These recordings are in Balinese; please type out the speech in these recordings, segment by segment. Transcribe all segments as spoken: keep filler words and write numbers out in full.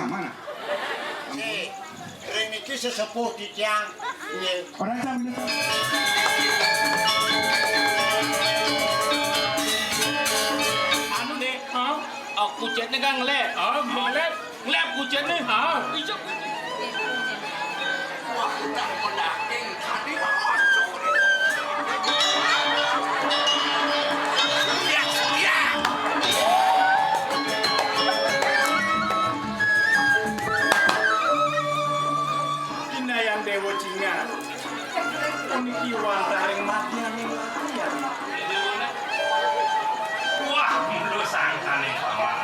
Mana? Eh, ring niki sesepuh titiang. Nggih. Ora tau bener. Anu deh, ha? Aku chatnya kan ngelek. Ha, ngelek. Ngelek aku chatnya. Ha? Iya. Wah, tak mau daging. Tadi masuk. Surya, Surya. Kinayang Dewa Jingan. Puniki wantaring matianing layang. Wah, mulu sangkane paman.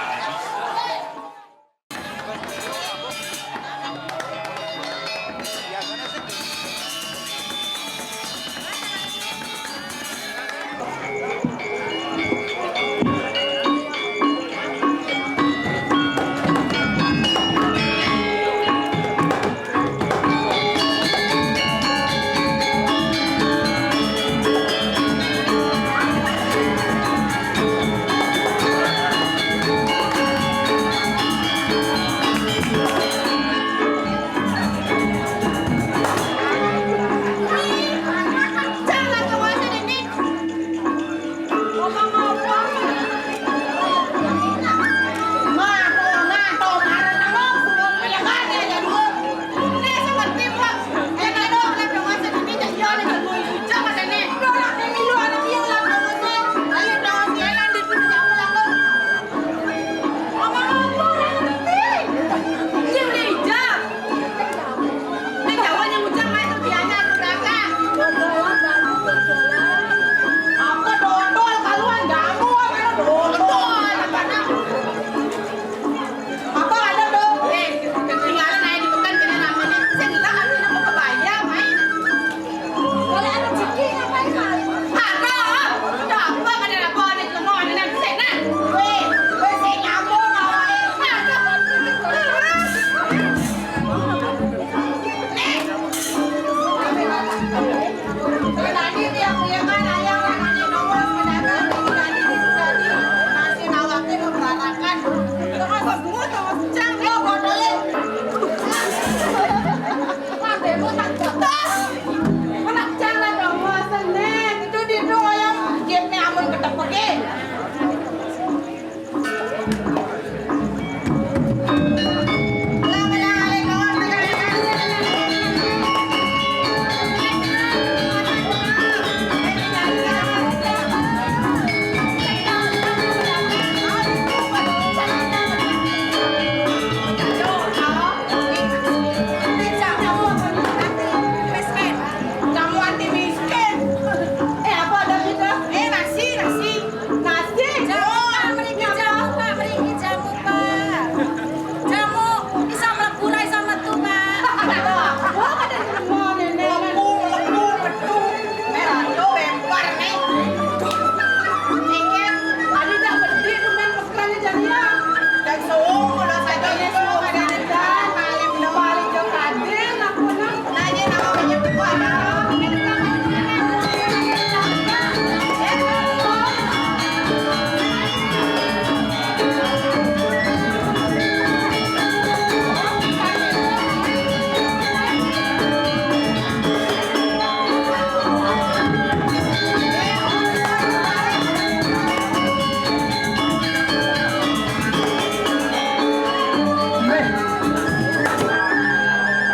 Apa ada tuh? Eh, ketinggalan aja di pekan kena namanya. Sing hilang artinya mau kebayang, main. Kalau ada rezeki ngapain, Mas? Ada. Ada apa? Ada apa? Ada lemah, ada nang sik, nah. Weh, weh, sik nyambung awake. Ada. Nih. Tadi tiap kuliah kan ayah anaknya nomor pedagang, ini tadi, itu tadi. Masih awake mau berarakan. Terus semua sama sejam, lo botolin. Anak jalan dong, bosen deh. Itu di itu wayang jepnya amun ketepekin. Jamu anti miskin. Eh, apa ada kita? Eh, nasi, nasi. Nasi. Jamu, Pak, mriki jamu, Pak, mriki jamu, Pak. Jamu iso mlebu, ra iso metu, Pak. Wah, ada semua nenek. Mlebu, mlebu, metu. Eh, aduh, lempar nih. Ingat, tadi tak berhenti, teman.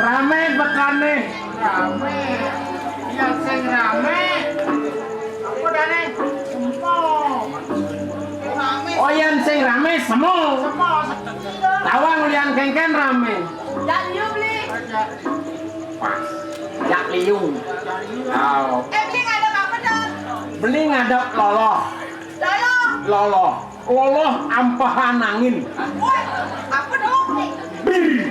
Rame bekane. Rame. Iya, sing rame. Apa dane? Semua. Rame. Oh, yen sing rame semu. Semua. Tawang liyan kengken rame. Dak liu beli. Pas. Dak liu. Oh. Eh, beli ngadep apa, Dok? Beli ngadep loloh. Loloh. Loloh. Loloh ampehan angin. Woi, apa dong? Bir.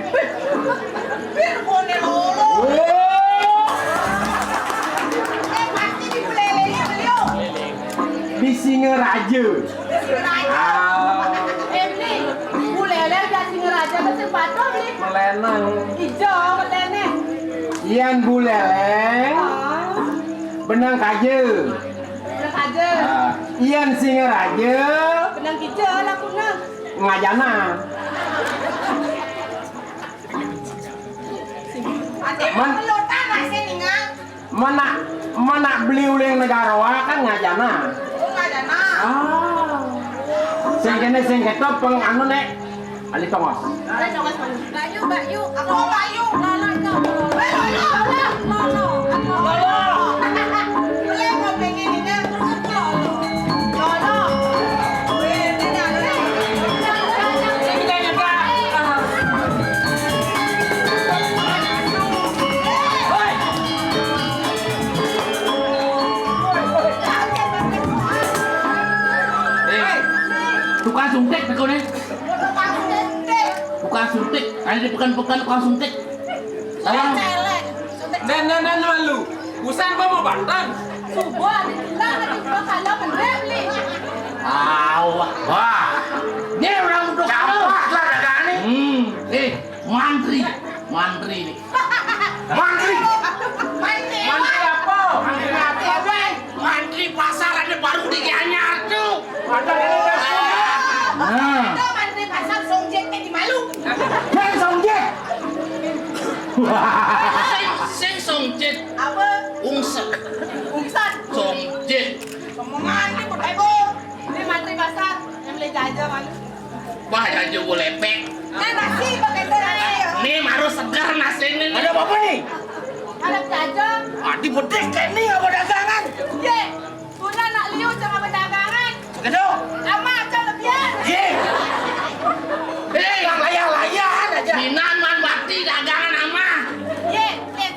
Bir kone lolo. Oh. Eh, pasti di Bulelengnya beliau. Di Singaraja. Singaraja. Ah. Eh, nih, Buleleng dan Singaraja kan sepatu nih. Meleneng. Ijo, meleneng. Iyan Buleleng. Ah. Benang kaja. Benang kaja. Ah, iyan Singaraja. Benang kija lakuna. Ngajana. Man- Pelutan masih ningal. Mana, mana beli uling negara wa kan ngajana. Oh, ngajana. Ah. Sing kene sing keto peng anu nek. Ali tongos. Bayu, Bayu. Aku Bayu. Lolo, Lolo. Eh, Lolo. Lolo. Lolo. Lolo. Boleh mau pengen ini, Lolo. Lolo. Eh, tukang suntik, tekone. Tukang suntik. Ada di pekan-pekan tukang suntik. Salah. Celek. Suntik. Dan, dan, dan malu. Busan gua mau bantan. Subuh ada bilang ada gua kalau bener nih. Awak. Wah. Ini orang udah kalah. Lah dagangan nih. Hmm. Eh, mantri. Mantri nih. Mantri. Mantri. Mantri apa? Mantri apa? Mantri pasar ada baru di Gianyar tuh. Ada. Nah. Itu mantri pasar Songjek teh di Malu. Yang Songjek. Sing, sing Songjek. Apa? Ungset. Ungset. Songjek. Omongan ini buat heboh. Ini mantri pasar yang beli jaja Malu. Wah, jaja gue lepek. Kan nasi pakai teh. Nih, baru segar nasi ini. Ada apa nih? Ada jaja. Adi bedek kayak nih apa dagangan? Ye. Tuna nak liu sama berdagangan. Begitu. Ama aja lebihan. Ye. Eh, yang layar-layar aja. Minan man bakti dagangan ama. Ye,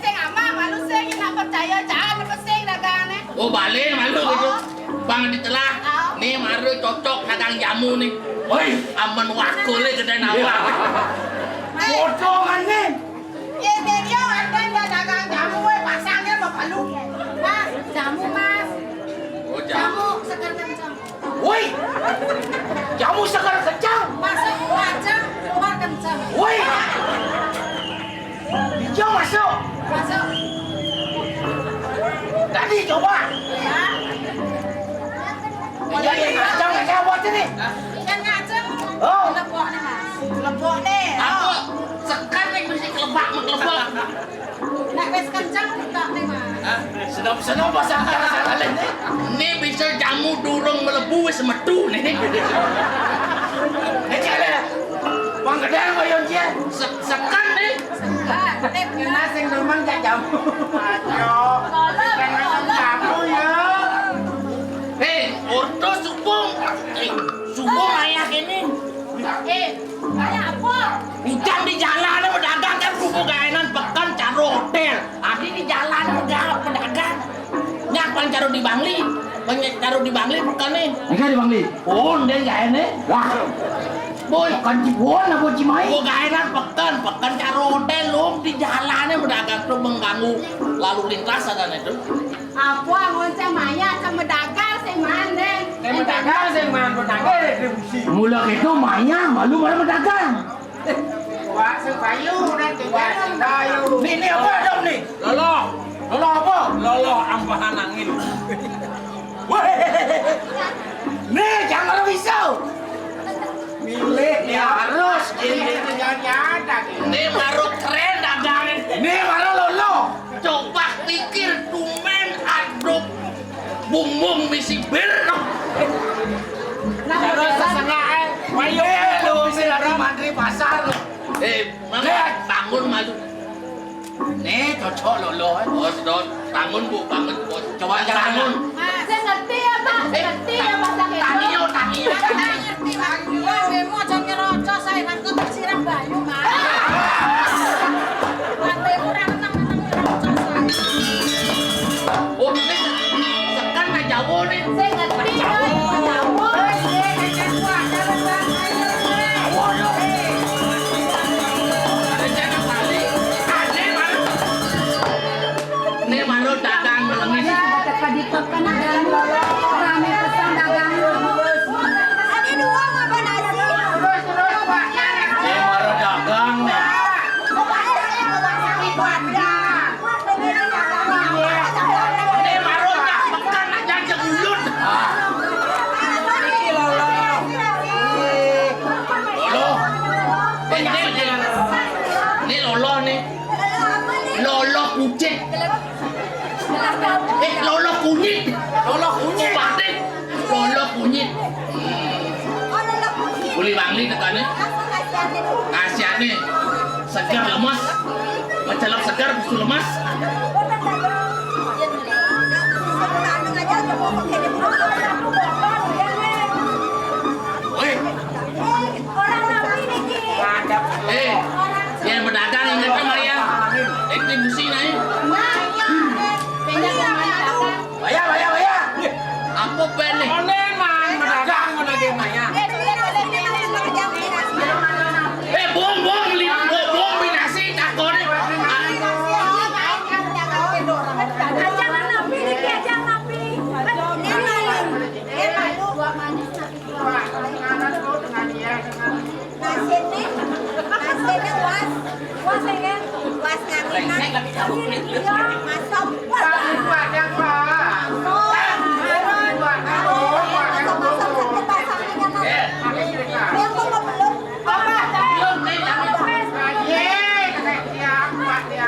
sing ama manusia ini nak percaya jangan pesing dagangannya. Oh, balik malu gitu. Oh. Bang ditelah. Oh. Nih maru cocok dagang jamu nih. Woi, aman wakule gede nawar. Bodoh kan nih. Ya, jadi ada yang dagang jamu, weh, pasangnya mau palu. Mas, jamu, Mas. Oh, jamu. Jamu seger kencang. Woi, jamu seger kencang. Masuk kencang, keluar kencang. Woi. Hijau masuk. Masuk. Tadi coba. Ya. Jadi ngacang aja buat ini. Ikan ngacang. Oh. Lebok nih, Mas. Lebok nih. Aku sekan nih mesti kelebak, kelebak. Nek wis kenceng, tak nih, Mas. Hah? Senam-senam pasang salah nih. Ini bisa jamu durung melebu wis metu nih. Ini cek ada. Bang Gedang, Bang Yonjen. Se-, sekan nih. Sekan. Ini sing demen jak jamu. Ayo. Tolong, tolong. Jamu ya. Eh, orto supung. Eh, supung ayah ini. Eh, kayak apa? Ucang di jalan ada pedagang kan, buku gaenan pekan caro hotel. Adi di jalan ada pedagang. Nyak pan caro di Bangli. Banyak caro di Bangli bukan nih. Enggak di Bangli. Oh, dia gaene. Wah. Boy, kan Cibon apa Cimai? Buku gaenan pekan, pekan caro hotel, lu di jalannya pedagang tuh mengganggu lalu lintas ada itu. Apa ngonceng maya sama dagang sing mandeng. Sing dagang sing mandeng, dagang retribusi. Mula itu maya malu malah mendagang. Wah, sing bayu, nanti wah, sing bayu. Nih, nih apa dong nih? Lolo. Lolo apa? Lolo ampahan angin. Weh. Nih, jangan lo bisa. Milik ya harus ini. Ini baru keren dagangan. Ini baru lolo. Coba pikir tumen aduk bumbung misi bir. Terus setengah eh. Ayo lu misi lari mantri pasar. Eh, mana bangun malu. Nih, cocok lolo. Bos, Don, bangun, Bu, bangun, Bos. Coba jalan. Bangun. Mas, saya ngerti ya, Pak. Saya ngerti ya, Pak, sakit. Tangio, tangio. Saya ngerti, Pak. Iya, bemo aja ngeroco, saya kan kok tersiram banyu, Mas. Mati kurang tenang, tenang ngeroco, saya. Oh, ini sekan na Jawa nih. Saya ngerti, Pak. Jawa. Jawa. Jawa, dong. Ini baru dagang melengis. Teka di pekan ada rame pesan dagang. Ada dua apa nasi? Ini baru dagang. Eh, lolo kunyit. Lolo kunyit. Batik. Lolo kunyit. Uli Bangli katanya. Kasihan nih. Segar lemas. Macelok segar, busu lemas. Woi. Eh, yang berdagang yang kata Maria. Ekti busi naik. Bayar, bayar, bayar. Apa pene? Onen man, berdagang mana dia maya. Eh, bong, bong, li-, bong, bong, binasi, takone. Aja napi, niki aja napi. Nasine, nasine was, was ya, was nganginan. Iya, masuk. Masuk. Masuk, masuk, masuk, masuk, masuk. Dia kok belum? Apa? Belum, nih, jangan. Iya, iya, iya, kuat, ya.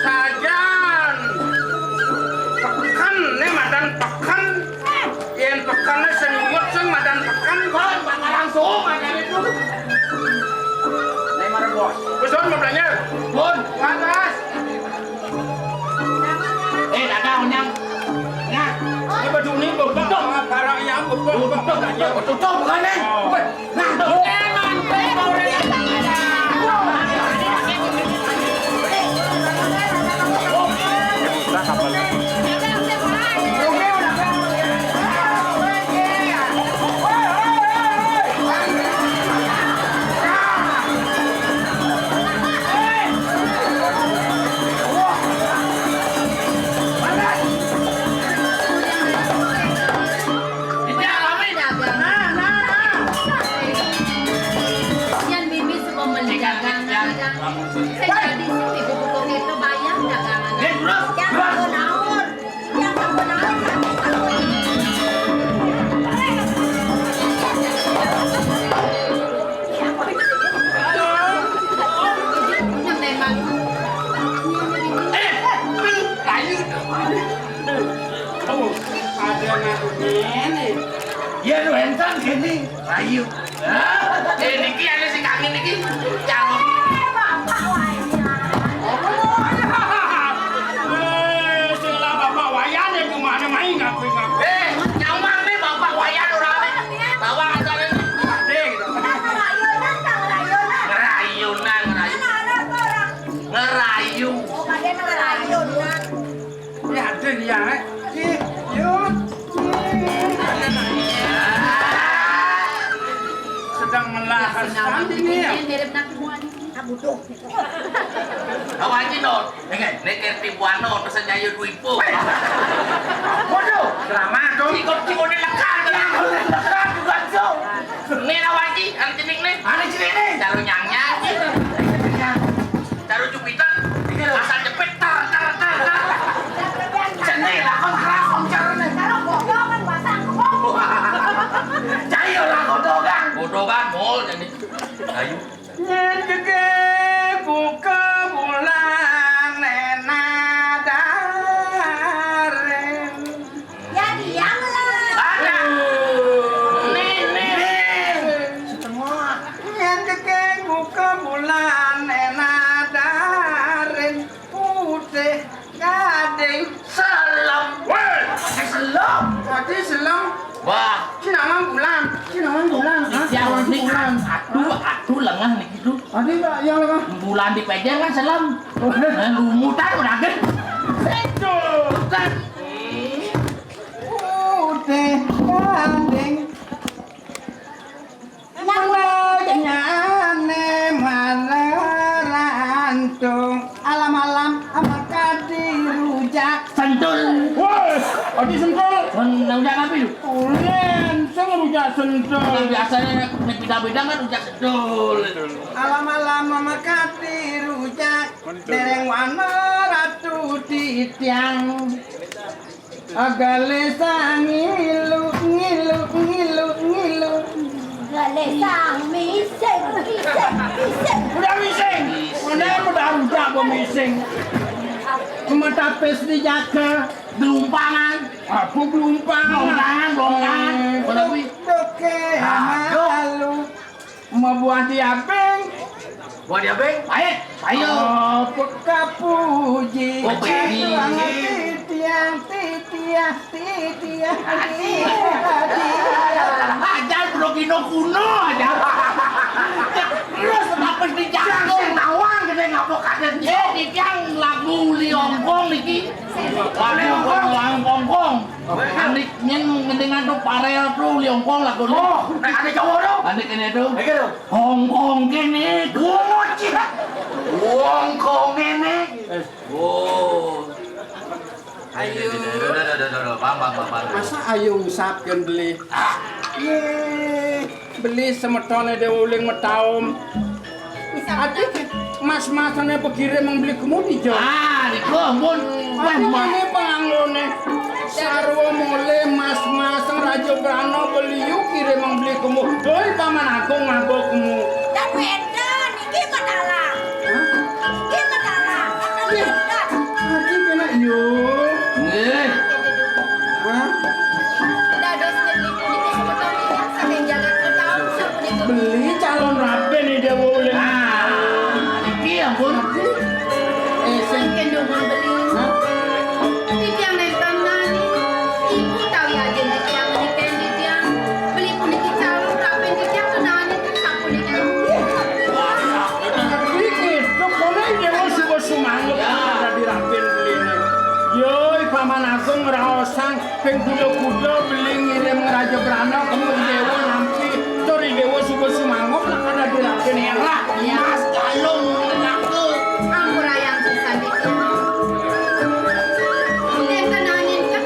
Sajan. Peken, né madan peken. Yén peken né sing nyuwut sing madan peken. Bang, bakal langsung madan itu. Né marang bos. Wis, Bos, mau belanja? Bun. Pantas. Eh, dagang, Onyang. Nah, ini baju ini bebek. Tutup. Barang yang bebek. Tutup, tutup, tutup, bukan, Neng. Oh. Nah, tuh. Nah, kapal. Yan bibi suka meli dagangan. Sing dadi sing ibu buku itu bayar dagangan. Yang naon? Ada ngaku ngene. Ya, lu entan kene. Ayo. Eh, niki ada si kangen niki. Calon. Eh, sing lah Bapak Wayan ya gimana main ngaku-ngaku. Eh, nyaman nih Bapak Wayan orang nih. Bawa aja nih. Deh, gitu. Ngerayunan, ngerayunan. Ngerayu. Ya, ada nih ya, eh. Ih, yuk. Sedang melahas kambing nih ya. Mirip nak semua nih. Kabutuh. Kawan Cino, ini tipu ano, pesan jayu dua ribu. Waduh, selamat dong. Cikot-cikot ini lekat, lekat juga, Cok. Ini lawan Ci, anu cenik nih. Anu cenik nih. Taruh nyangnya. Taruh Jupiter. Asal jepit, tar, tar, tar, tar. Cenik, lakon keras, om, caranya. Kalau bodoh kan basah, kok. Cair lah, bodoh kan. Bodoh kan, mol, jadi. Ayo. Nyén kéké buka bulan énak darén. Ya diam lah. Ada. Nih, nih. Setengah. Nyén kéké buka bulan énak darén. Putih gading selem. Wéh, selem. Tadi selem. Wah. Cina mang bulan. Cina mang bulan. Hah? Siang ini bulan. Aduh, aduh, lengah nih gitu. Tadi, Pak, yang lengah. Bulan di pejer kan selem. Oh. Nah, lumutan udah gé. Sejutan. Putih gading. Oh, disentul. Mun rujak napi, Lu? Ulin, sing rujak sentul. Nah, biasanya nek bidang-bidang kan rujak sentul. Alam-alam mama kati rujak, dereng wana ratu titiang. Agale sangilu, ngilu, ngilu, ngilu. Gale sang mising, mising, mising. Udah mising. Mana udah, udah gua mising. Cuma tapis dijaga. Gelumpangan. Apa gelumpangan? Gelumpangan, gelumpangan. Eh, Kenapa? Doke, aduh, malu. Mau buah diabeng. Buah diabeng? Baik, ayo. Oh, peka puji. Oh, puji. Titiang, titiang, titiang. Ajar bro kino kuno aja. Terus kenapa di jago? Nawang gede ngapa kaden? Eh, titiang lagu Li Hongkong niki. Lagu Hongkong, lagu Hongkong. Anik nyen ngendingan tuh Parel tuh Li Hongkong lagu. Oh, nek ada cowok tuh. Anik ini tuh. Iki tuh. Hongkong kene. Wong cih. Hongkong ini. Oh. Ayo. Duh, duh, duh, duh, duh, duh. Paham, paham, paham, paham. Masa ayo ngusapkeun beli? Ah. Ye, beli semetone de uling metaum. Ati mas-masane pegire mang beli kemudi, Jo. Ah, niku ampun. Aduh, ini panganggone. Sarwa mole mas-masang Raja Brana beli yu kire mang beli kemu. Doi Paman Agung ngabokmu. Dan wenten, iki matalah. Hah? Iki matalah. Ih, ati kena yo. Nggih. Hah? Dados niki punika semeton ingkang saking jagat Betawi sapunika. Beli calon rabi nih Dewa Uling. Ah, niki ampun. Eh, sing Saking dumun beli. Hah? Titiang nenten nani. Ibu tawi ajin titiang menika titiang. Beli puniki calon rabi titiang nani sapunika. Iki, pokoknya Dewa suba sumanget. Ya. Rabi-rabi beli. Yo, Paman Agung ngraosang. Ping kuda-kuda beli ngirim Raja Brana kemu Dewa nampi, tur Dewa suba sumangup lakar dadi raden. Merah, emas, galung, neraka. Ampurayang pisan niki. Nenten angin kan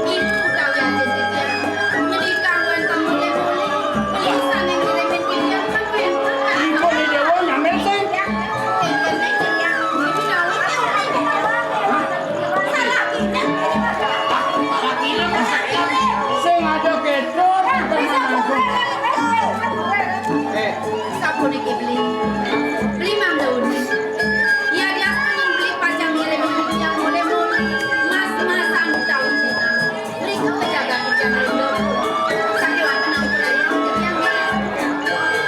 ibu utawi ajen titiang. Menika wenten mulih-mulih. Beli sane ngirimin titiang kan wenten. Ibu ni Dewa nyamil sing. Nenten titiang. Ini nawar. Sing ada ketok, eh. Sapuniki beli. Beli mangga uning. Ya diastunin beli pacang ngirim yang mulai-mulai. Mas-masan utawi Cina. Beli ke pejaga picang rindu. Sakiwatan ampun aja.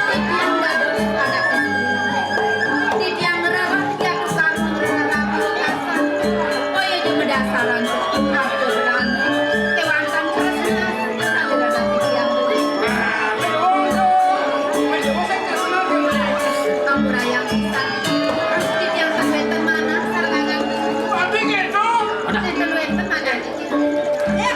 Titiang dados anak istri. Titiang ngerarah jatuh karma ngerarah kasar. Kaya aja medasaran harta berani. Kewantan terus. Ampurayang pisan. Titiang sampeyan manah sareng ageng. Tapi gitu. Sinten wenten manah niki? Ya.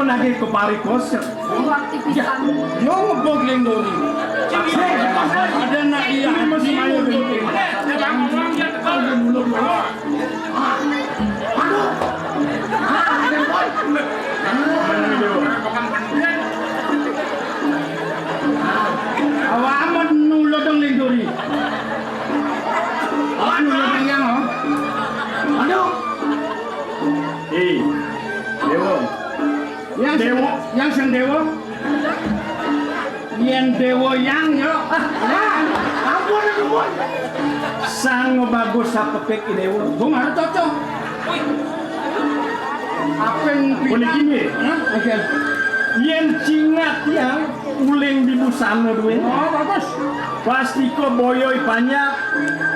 Lagi keparikosa. Yo ngebog Lindori. Ada nak iya ini masih main. Aduh. Awak amat nulodong Lindori. Awak nulodong yang, oh. Aduh. Eh, Dewa. Yang Dewa, yang sang Dewa. Yen Dewa yang yo. Ah, ampun, ampun. Sang bagus sapepik i Dewa. Gua ngarep cocok. Apa yang boleh gini? Hah? Oke. Yen cingat yang uling di busana duwe. Oh, bagus. Pastika boyoi panjak,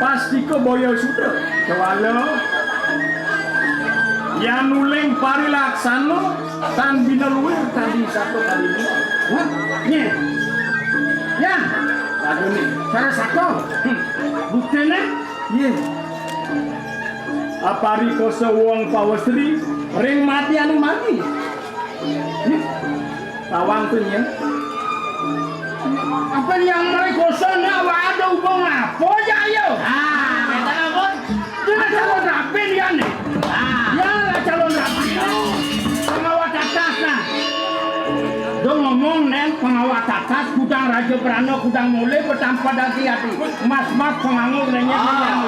pastika boyoi sutra. Kewala. Yan uling parilaksana, tan bina luwih tadi satu kali ini. Wah, nih. Ya. Lagu nih. Cara satu. Hmm. Buktine? Iya. Aparikosa wong pawestri ring mati anu mati. Nih. Tawang tuh, Nyen. Apa yang mereka sana? Wah, ada hubung apa ya, ayo? Ah, kata apa? Dia nak calon rapi dia nih. Ah. Ya, lah calon rapi. Pengawa tatas, nah. Dia ngomong, Neng, pengawa tatas, kudang raja berana, kudang mulai, bertampa dati hati. Mas-mas penganggur nanya. Ah,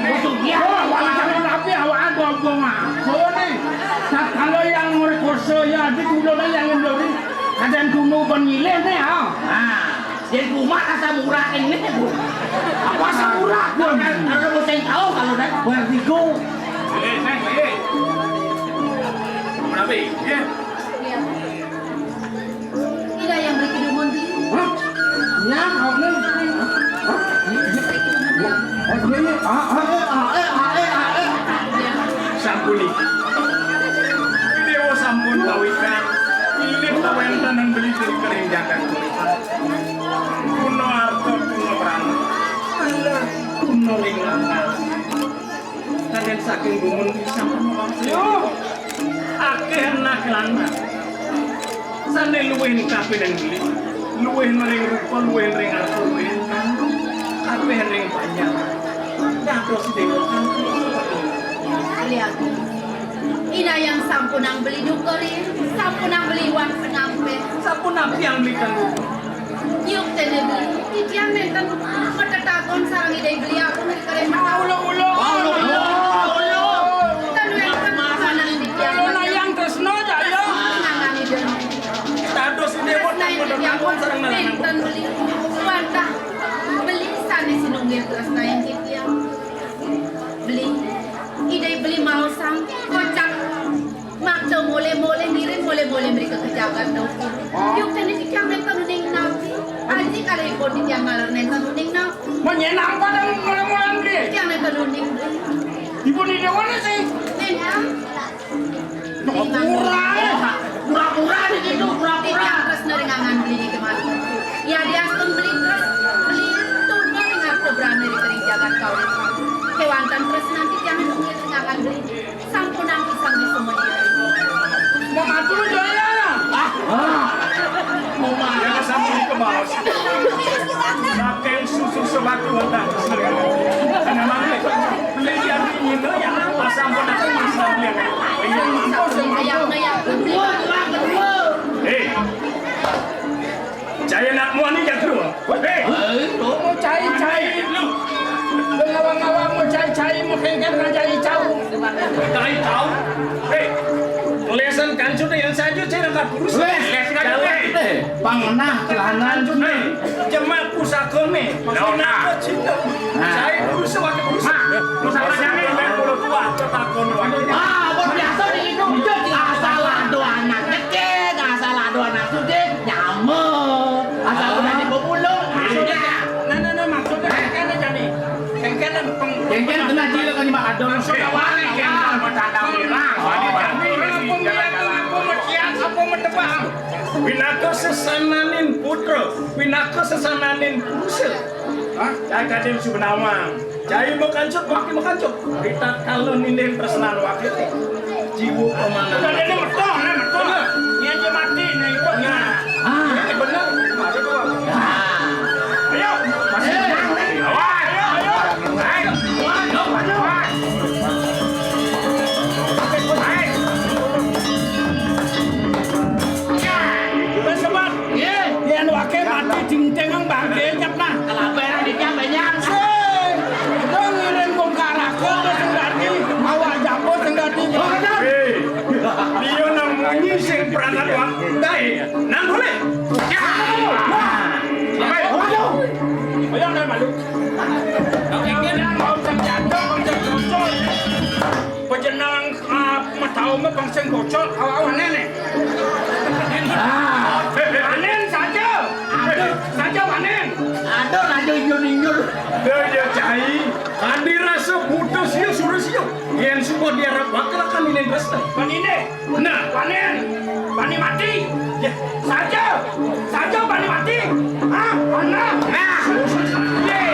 betul, ya. Oh, wala calon rapi, awak ada hubung apa nih? Kalau yang mereka saya, di dulu yang Indonesia. Kadén tunu ben nyilih né, ha. Nah, jadi kumat asam urat ini, Bu. Apa asam urat, Bu? Kalau, kalau musim kau, kalau nak bertigo. Eh, Neng, eh. Kenapa? Ya. Iya. Tidak yang berkedumun di. Hah? Ya, apa? Hah? Iya, iya. Ah, ah, eh, ah, eh, ah, eh, ah, eh. Sampun iki. Déwa sampun kawitan. Pilih kawéntenan beli-beli kering jagat. Guna arta, guna prana. Alah, guna ring lanang. Kadén saking gumun pisan. Yo, akéh anak lanang. Sané luwih kapining beli, luwih ring rupa, luwih ring arta, luwih ring kandung, kapining panjang. Dados déwa kang Lihat. Inayang sampunang beli nyukeri, sampunang beli wan penampe. Sampun napi yang beli kandung? Yuk, tene beli, titiang nénten matetagon sareng Ida beli aku. Ulo, ulo, ulo, ulo. Ten wénten pasanan titiang. Ulo nayang tresna, Jaya. Ngangan Ida. Dados déwa tresna titiang pun nénten beli. Wantah beli sané sinunggil tresna ing titiang. Beli, Ida beli maosang kocap. Makta molih-molih ngiring, molih-molih mrika ka jagat Dawa. Yuk, tene titiang nénten uning napi. Aji kalih ipun titiang ngaler nénten uning napi. Menyenang pada mulai-mulai beli. Titiang nénten uning beli. Ipun ini mana sih? Nénten. Pura, eh. Pura-pura di situ, pura-pura. Titiang tresna ring angan beli niki mati. Ya diastun beli tresna, beli tuna ring arta brana ring jagat Kauripan. Kéwanten tresna titiang ring angan beli. Sampunang pisan di semua diri. Mau mati lu, Jaya? Ah. Ah. Mau mati. Ya, sampun kebaos. Saking susu sebatu wonten. Memang beli yang ini ya, sampun aku masih beli. Ini mampus, mampus. Yang kedua, yang kedua. Eh. Cai anak muani jatuh. Hei. Hei, lu mau cai, cai. Lu. Lu ngawang-ngawang mau cai, cai, mau kengken raja icau. Cai icau. Hei. Lesan kancut yang saja cai rangkat terus. Weh, lesan kancut. Hei. Pangenah celana kancut. Hei. Jemak pusaka nih. Maksudnya apa cinta? Nah. Cai terus wakil terus. Nah. Pusaka jani. Bulu tua, ketakon wakil. Ah, apa biasa di itu? Asal ada anak kecil, asal ada anak suci. Nyamuk. Asal udah dibobulung, maksudnya. Nah, nah, nah, maksudnya kengken aja nih. Kengken peng-, kengken kena jil kan, Pak, ada. Maksudnya wani kengken sama tandang mirang. Wani kengken. Apa melihat, apa melihat, apa menebak? Pinaka sesananing putra, pinaka sesananing purusa. Hah? Cai kadén subenawang. Cai makancut, waki makancut. Ritatkala ninding tresnan waki. Jiwa pemanah. Udah, ini betul, ini betul. Betul. Iya, iya, Dai, nang boleh. Ya. Wah. Baik. Waduh. Ayo, nang malu. Nang mau senjata, mau senjata. Pejenang, ah, mataun mah pang sing bocor, awa-awa nenek. Ah. Panen saja. Aduh. Saja panen. Aduh, aduh, injur-injur. Ya, ya, cai. Andi rasa putus ya, suruh siap. Yang suka diharap bakal akan ini terus. Panine. Nah, panen. Pani mati. Ya. Saja. Saja pani mati. Hah? Mana? Nah. Ye.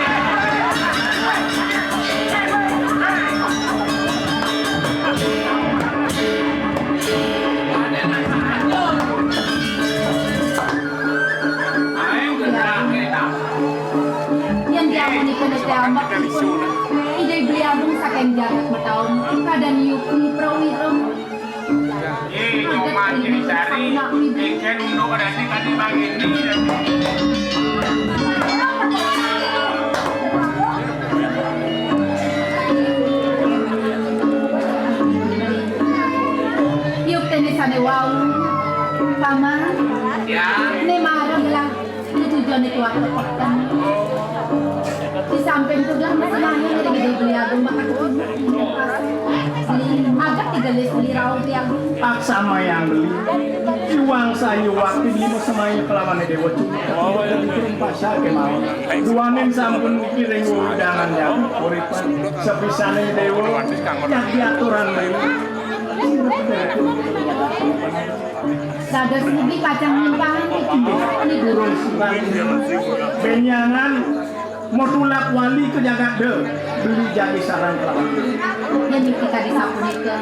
Yang diamuni kene teh ambek ipun. Ida Beli Agung saking jagat mataun. Kada niup ni prawira. Ih, nyoman jadi sari. Engken unduk ada sih tadi bang ini. Yuk tene sane wau. Paman. Ya. Ne marang lah. Ini tujuan itu aku peken. Di samping itu dah masih lahir dari Gede Beli Agung bakal ketemu. Agak tiga belas beli rauh ya. Paksa mayang beli. Iwang sayu waktu di lima semaya kelawan dewa cuma. Pasal kemauan. Duaning sampun niki ring wewidangan ya. Uripan sepisane dewa. Yang diaturan beli. Dados niki pacang nyimpahan niki. Ini burung sibang. Benyangan mau tulak wali ke jagat de. Beli jadi sarang kelawan. Yen niki tadi sapunika,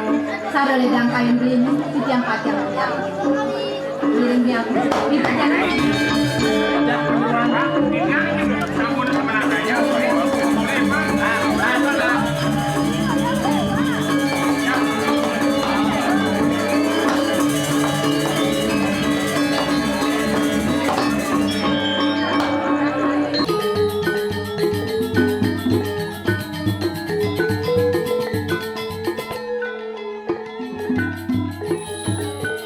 sareng ledang kain belimu, titiang pacang menyang. Ngiring yang, niki